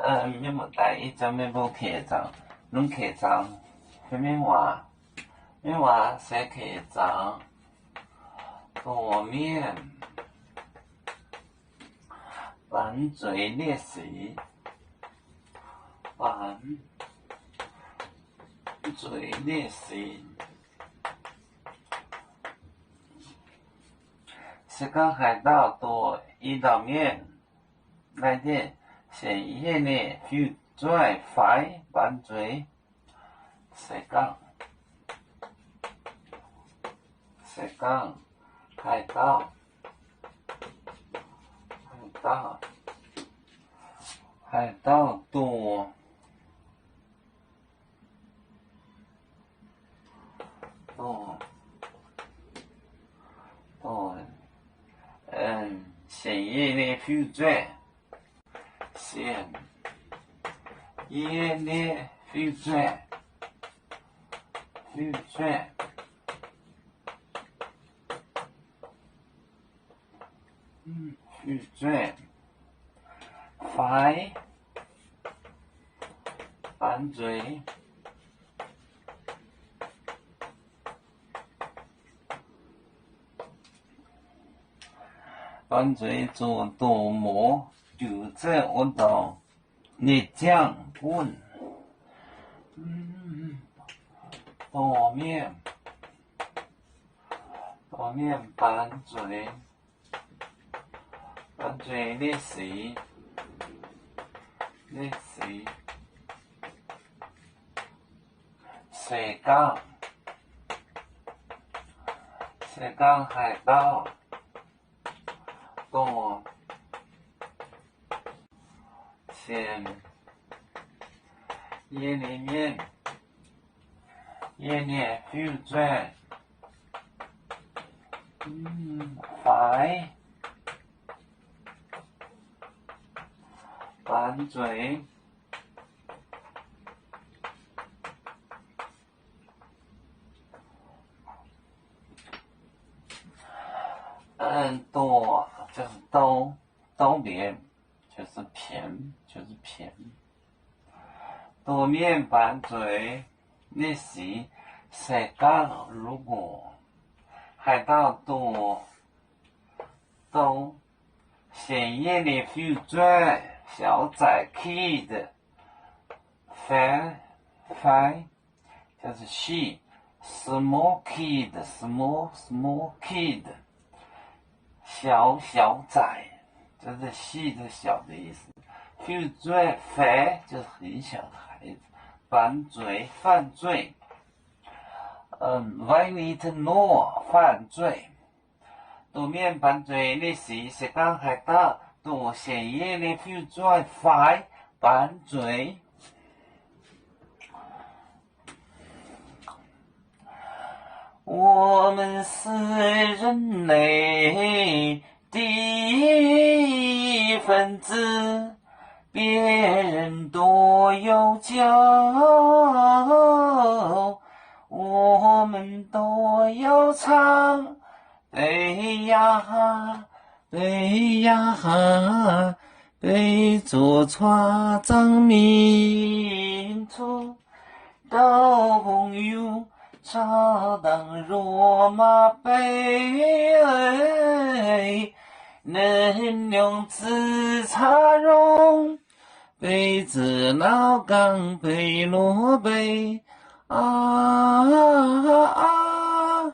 Mienh muoz-doic, ih zanc meih mbuo keix zaux, longc keix zaux, fai mienh waac, mienh waac se keix zaux, doh mienh, baanx zueiz nie sic, baanx zueiz nie sic. Se gorngv haaix dauh doh i dauh mienh, naaiv deix sienx yie nyei fiuv-zueiv fai baanx zueiz, se gorngv, se gorngv haaix dauh, haaix dauh, haaix dauh doh, doh, doh, sienx yie nyei fiuv-zueiv, sienx yie nyei fiuv-zueiv, fiuv-zueiv, fiuv-zueiv fai baanx zueiz, baanx zueiz zuqc doh muoz, juqc zeiv wuov dauh ninh ziangh gunv, doh mienh, doh mienh baanx zueiz, baanx zueiz nie sic, nie sic, se gorngv, se gorngv haaix dauh doh sienx yie nyei mienh, yie nyei fiuv-zueiv fai baanz zueiz, doh, 就是兜, 兜别, 就是平, 就是平. Doh mienh baanz zueiz nyei sic, se gorngv 如果 haaix dauh doh, doh sienx yie nyei fiuv-zueiv, 小崽 kid, fai, fai, 就是 she, small kid, small, small kid, 小，小崽，就是 she 的小的意思。Fiuv-zueiv fai 就是很小的孩子。Baanz zueiz 犯罪。嗯，violate law 犯罪。 Doh mienh baanz zueiz nyei sic, se gorngv haaix dauh doh sienx yie nyei fiuv-zueiv fai baanz zueiz. 我们是人类的一份子，别人都有脚，我们都要唱。 杯呀哈，杯呀哈，杯中唱，张明初，斗红油，茶当落马杯，能用紫砂容，杯子老缸杯落杯啊。